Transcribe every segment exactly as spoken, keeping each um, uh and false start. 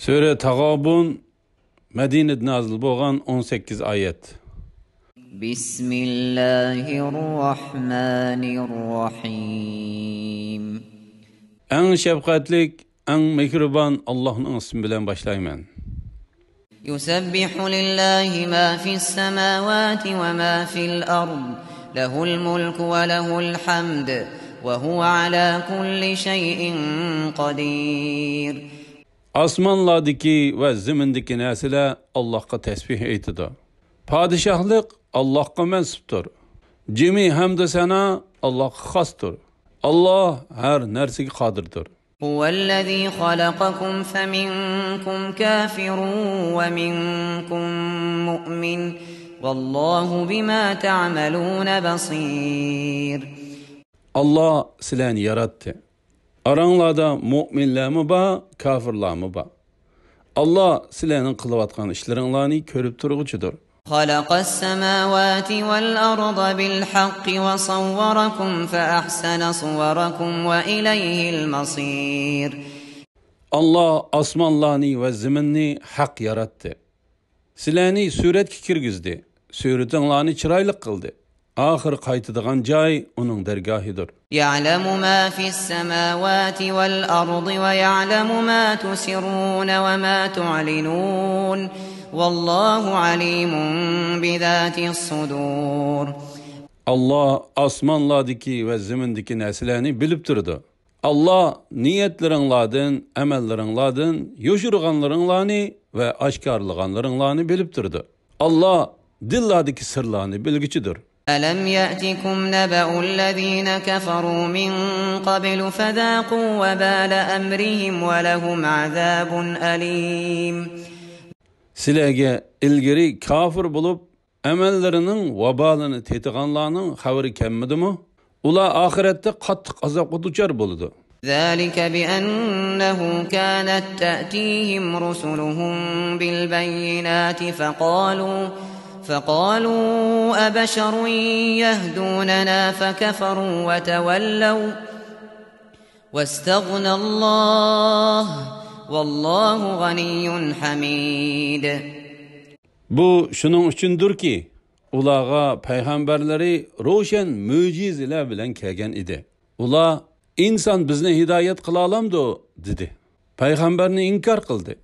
سۈرە تاغابۇن، مەدىنىدە نازىل بولغان، ئون سەككىز ئايەت. بسم الله الرحمن الرحيم. ئەڭ شەپقەتلىك، ئەڭ مېھرىبان ئاللاھنىڭ ئىسمى بىلەن باشلايمەن. يسبح لله ما في السماوات وما في الأرض، له الملك وله الحمد، وهو على كل شيء قدير. ئاسمانلاردىكى ۋە زېمىندىكى نەرسىلەر ئاللاھقا تەسبىھ ئېيتىدۇ. پادىشاھلىق ئاللاھقا مەنسۇپتۇر. جىمى ھەمدۇ سانا ئاللاھقا خاستۇر. ئاللاھ ھەر نەرسىگە قادىردۇر. هو الذي خلقكم فمنكم كافر ومنكم مؤمن، والله بما تعملون بصير. ئاللاھ سىلەرنى ياراتتى. ئاراڭلاردا مۆمىنلەرمۇ بار، كاپىرلارمۇ بار. ئاللاھ سىلەرنىڭ قىلىۋاتقان ئىشلىرىڭلارنى كۆرۈپ تۇرغۇچىدۇر. خلق السماوات والأرض بالحق وصوركم فأحسن صوركم وإليه المصير. ئاللاھ ئاسمانلارنى ۋە زېمىننى ھەق ياراتتى. سىلەرنى سۈرەتكە كىرگۈزدى. سۈرىتىڭلارنى چىرايلىق قىلدى. ئاخىر قايتىدىغان جاي ئۇنىڭ دەرگاھىدۇر. يعلم ما في السماوات والأرض ويعلم ما تسرون وما تعلنون، والله عليم بذات الصدور. ئاللاھ ئاسمانلاردىكى ۋە زېمىندىكى نەرسىلەرنى بىلىپ تۇرىدۇ. ئاللاھ نىيەتلىرىڭلاردىن، ئەمەللىرىڭلاردىن يوشۇرغانلىرىڭلارنى ۋە ئاشكارىلىغانلىرىڭلارنى بىلىپ تۇرىدۇ. ئاللاھ دىللاردىكى سىرلارنى بىلگۈچىدۇر. ألم يأتكم نبأ الذين كفروا من قبل فذاقوا وبال أمرهم ولهم عذاب أليم. سىلەرگە ئىلگىرى كاپىر بولۇپ، ئەمەللىرىنىڭ ۋابالىنى تېتىغانلارنىڭ خەۋىرى كەلمىدىمۇ؟ ئۇلار ئاخىرەتتە قاتتىق ئازابقا دۇچار بولىدۇ. ذلك بأنه كانت تأتيهم رسلهم بالبينات فقالوا، فقالوا أبشر يهدوننا فكفروا وتولوا واستغنى الله والله غني حميد. بۇ شۇنىڭ ئۈچۈندۇركى، ئۇلارغا پەيغەمبەرلىرى روشەن مۆجىزىلەر بىلەن كەلگەن ئىدى. ئۇلار، «ئىنسان بىزنى ھىدايەت قىلالامدۇ؟» دېدى. پەيغەمبەرنى ئىنكار قىلدى.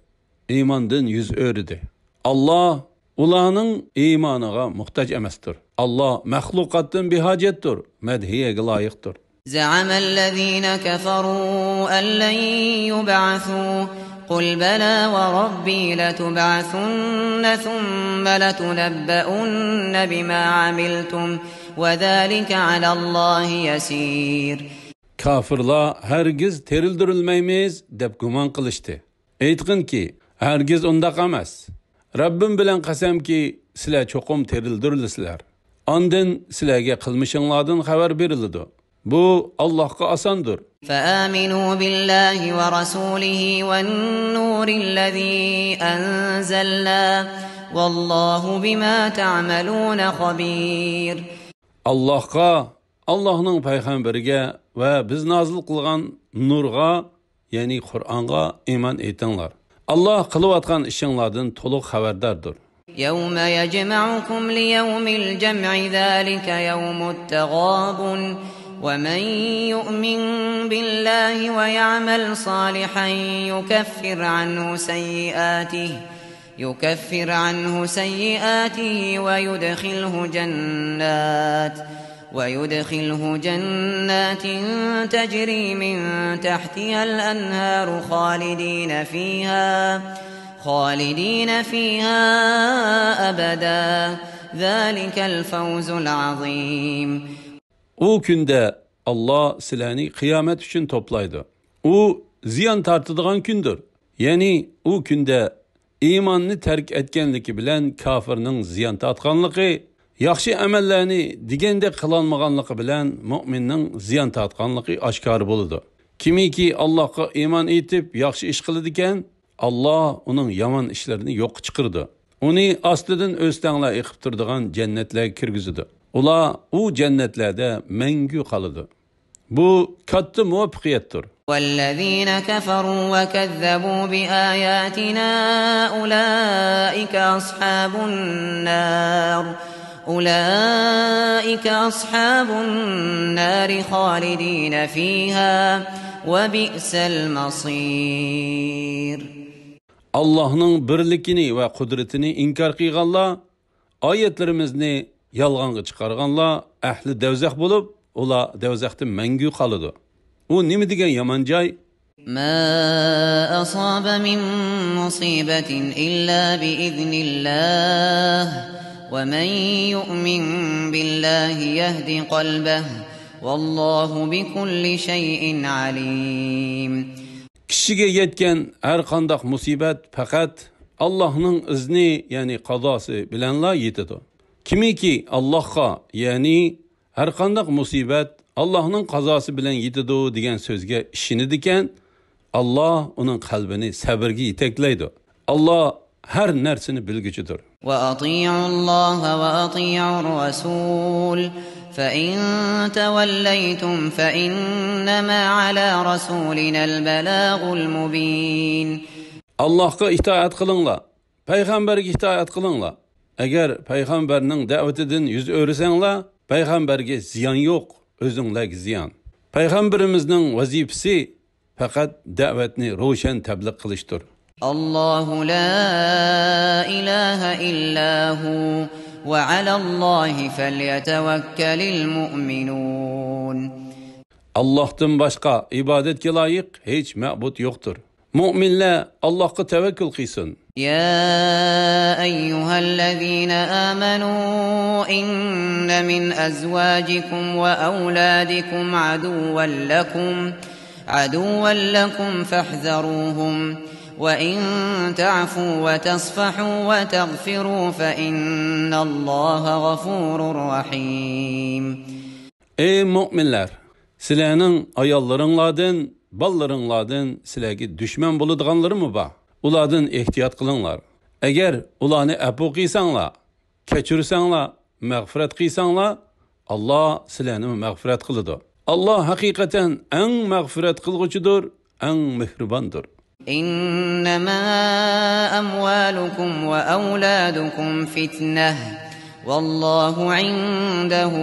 ئىماندىن يۈز ئۆرۈدى. ئاللاھ ئۇلارنىڭ ئىمانىغا موھتاج ئەمەستۇر. ئاللاھ مەخلۇقاتتىن بىھاجەتتۇر، مەدھىيەگە لايىقتۇر. زعم الذين كفروا أن لن يبعثوا، قل بلى وربي لتبعثن ثم لتنبؤن بما عملتم وذلك على الله يسير. كاپىرلار ھەرگىز تىرىلدۈرۈلمەيمىز دەپ گۇمان قىلىشتى. ئېيتقىنكى، ھەرگىز ئۇنداق ئەمەس. رەببىم بىلەن قەسەمكى، سىلەر چوقۇم تىرىلدۈرۈلىسىلەر. ئاندىن سىلەرگە قىلمىشىڭلاردىن خەۋەر بېرىلىدۇ. بۇ ئاللاھقا ئاساندۇر. فآمنوا بالله ورسوله والنور الذي أنزلنا والله بما تعملون خبير. ئاللاھقا، ئاللاھنىڭ پەيغەمبىرىگە ۋە بىز نازىل قىلغان نۇرغا، يەنى قۇرئانغا ئىمان ئېيتىڭلار. ئاللاھ قىلىۋاتقان ئىشىڭلاردىن تولۇق خەۋەرداردۇر. يوم يجمعكم ليوم الجمع ذلك يوم التغابن ومن يؤمن بالله ويعمل صالحا يكفر عنه سيئاته يكفر عنه سيئاته ويدخله جنات، ويدخله جنات تجري من تحتها الأنهار خالدين فيها، خالدين فيها أبدا، ذلك الفوز العظيم. ئۇ كۈندە ئاللاھ سىلەرنى قىيامەت ئۈچۈن توپلايدۇ. ئۇ زىيان تارتىدىغان كۈندۇر. يەنى ئۇ كۈندە ئىماننى تەرك ئەتكەنلىكى بىلەن كاپىرنىڭ زىيان تارتقانلىقى، ياخشى ئەمەللەرنى دېگەندەك قىلالمىغانلىقى بىلەن مۆمىننىڭ زىيان تارتقانلىقى ئاشكارا بولىدۇ. كىمكى ئاللاھقا ئىمان ئېيتىپ ياخشى ئىش قىلىدىكەن، ئاللاھ ئۇنىڭ يامان ئىشلىرىنى يوققا چىقىرىدۇ. ئۇنى ئاستىدىن ئۆستەڭلەر ئېقىپ تۇرىدىغان جەننەتلەرگە كىرگۈزىدۇ. ئۇلار ئۇ جەننەتلەردە مەڭگۈ قالىدۇ. بۇ كاتتا مۇۋەپپەقىيەتتۇر. والذين كفروا وكذبوا بآياتنا أولئك أصحاب النار، أولئك أصحاب النار خالدين فيها، وبئس المصير. ئاللاھنىڭ بىرلىكىنى ۋە قۇدرىتىنى ئىنكار قىلغانلار، ئايەتلىرىمىزنى يالغانغا چىقارغانلار ئەھلى دەۋزەخ بولۇپ، ئۇلار دەۋزەختە مەڭگۈ قالىدۇ. ئۇ نېمە دېگەن يامان جاي؟ ما أصاب من مصيبة إلا بإذن الله، ومن يؤمن بالله يهد قلبه، والله بكل شيء عليم. كىشىگە يەتكەن ھەر قانداق مۇسىبەت پەقەت ئاللاھنىڭ ئىزنى، يەنى قازاسى بىلەنلا يېتىدۇ. كىمكى ئاللاھقا، يەنى ھەر قانداق مۇسىبەت ئاللاھنىڭ قازاسى بىلەن يېتىدۇ دېگەن سۆزگە ئىشىنىدىكەن، ئاللاھ ئۇنىڭ قەلبىنى سەبرگە يېتەكلەيدۇ. ئاللاھ ھەر نەرسىنى بىلگۈچىدۇر. وأطيعوا الله وأطيعوا الرسول، فإن توليتم فإنما على رسولنا البلاغ المبين. ئاللاھقا ئىتائەت قىلىڭلار، پەيغەمبەرگە ئىتائەت قىلىڭلار. ئەگەر پەيغەمبەرنىڭ دەۋىتىدىن يۈز ئۆرۈسەڭلار، پەيغەمبەرگە زىيان يوق، ئۆزۈڭلارگە زىيان. پەيغەمبىرىمىزنىڭ ۋەزىپىسى پەقەت دەۋەتنى روشەن تەبلىغ قىلىشتۇر. الله لا إله إلا هو، وعلى الله فليتوكل المؤمنون. ئاللاھتىن باشقا ئىبادەتكە لايىق ھېچ مەبۇد يوقتۇر. مۆمىنلەر ئاللاھقا تەۋەككۈل قىلسۇن. يا أيها الذين آمنوا إن من أزواجكم وأولادكم عدوا لكم، عدوا لكم فاحذروهم، وإن تعفوا وتصفحوا وتغفروا فإن الله غفور رحيم. ئەي مۆمىنلەر! سىلەرنىڭ ئاياللىرىڭلاردىن، بالىلىرىڭلاردىن سىلەرگە دۈشمەن بولىدىغانلىرىمۇ بار. ئۇلاردىن ئېھتىيات قىلىڭلار. ئەگەر ئۇلارنى ئەپۇ قىلساڭلار، كەچۈرسەڭلار، مەغپىرەت قىلساڭلار، ئاللاھ سىلەرنىمۇ مەغپىرەت قىلىدۇ. ئاللاھ ھەقىقەتەن ئەڭ مەغپىرەت قىلغۇچىدۇر، ئەڭ مېھرىباندۇر. إنما أموالكم وأولادكم فتنة، والله عنده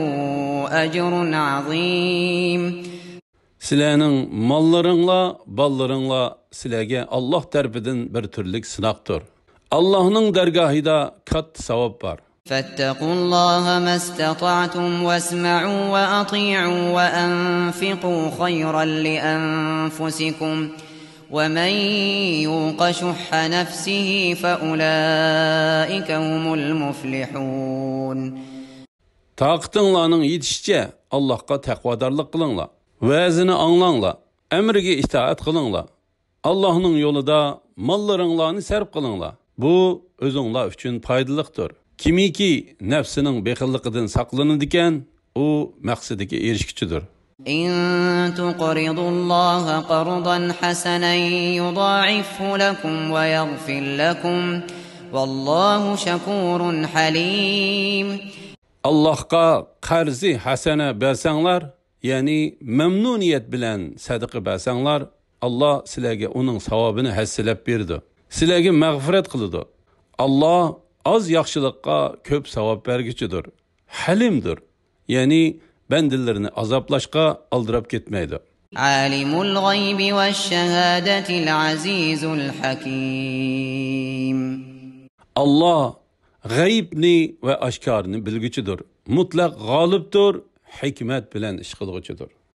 أجر عظيم. سىلەرنىڭ ماللىرىڭلار، بالىلىرىڭلار سىلەرگە ئاللاھ تەرىپىدىن بىر تۈرلۈك سىناقتۇر. ئاللاھنىڭ دەرگاھىدا كاتتا ساۋاب بار. فاتقوا الله ما استطعتم واسمعوا وأطيعوا وأنفقوا خيرا لأنفسكم، ومن يوق شح نفسه فأولئك هم المفلحون. تاقىتىڭلارنىڭ يېتىشىچە ئاللاھقا تەقۋادارلىق قىلىڭلار. ۋەزىنى ئاڭلاڭلار، ئەمرىگە ئىتائەت قىلىڭلار. ئاللاھنىڭ يولىدا ماللىرىڭلارنى سەرپ قىلىڭلار. بۇ ئۆزۈڭلار ئۈچۈن پايدىلىقتۇر. كىمكى نەپسىنىڭ بېخىللىقىدىن ساقلىنىدىكەن، ئۇ مەقسىتىگە ئېرىشكۈچىدۇر. إن تقرضوا الله قرضا حسنا يضاعفه لكم ويغفر لكم، والله شكور حليم. ئاللاھقا قەرزى ھەسەنە بەرسەڭلار، يەنى مەمنۇنىيەت بىلەن سەدىقە بەرسەڭلار، ئاللاھ سىلەرگە ئۇنىڭ ساۋابىنى ھەسسىلەپ بېرىدۇ. سىلەرگە مەغپىرەت قىلىدۇ. ئاللاھ ئاز ياخشىلىققا كۆپ ساۋاب بەرگۈچىدۇر. ھەلىمدۇر. يەنى بەندىلىرىنى ئازابلاشقا ئالدىراپ كەتمەيدۇ. عالم الغيب والشهادة العزيز الحكيم. ئاللاھ غەيىبنى ۋە ئاشكارىنى بىلگۈچىدۇر. مۇتلەق غالىبتۇر، ھېكمەت بىلەن ئىش قىلغۇچىدۇر.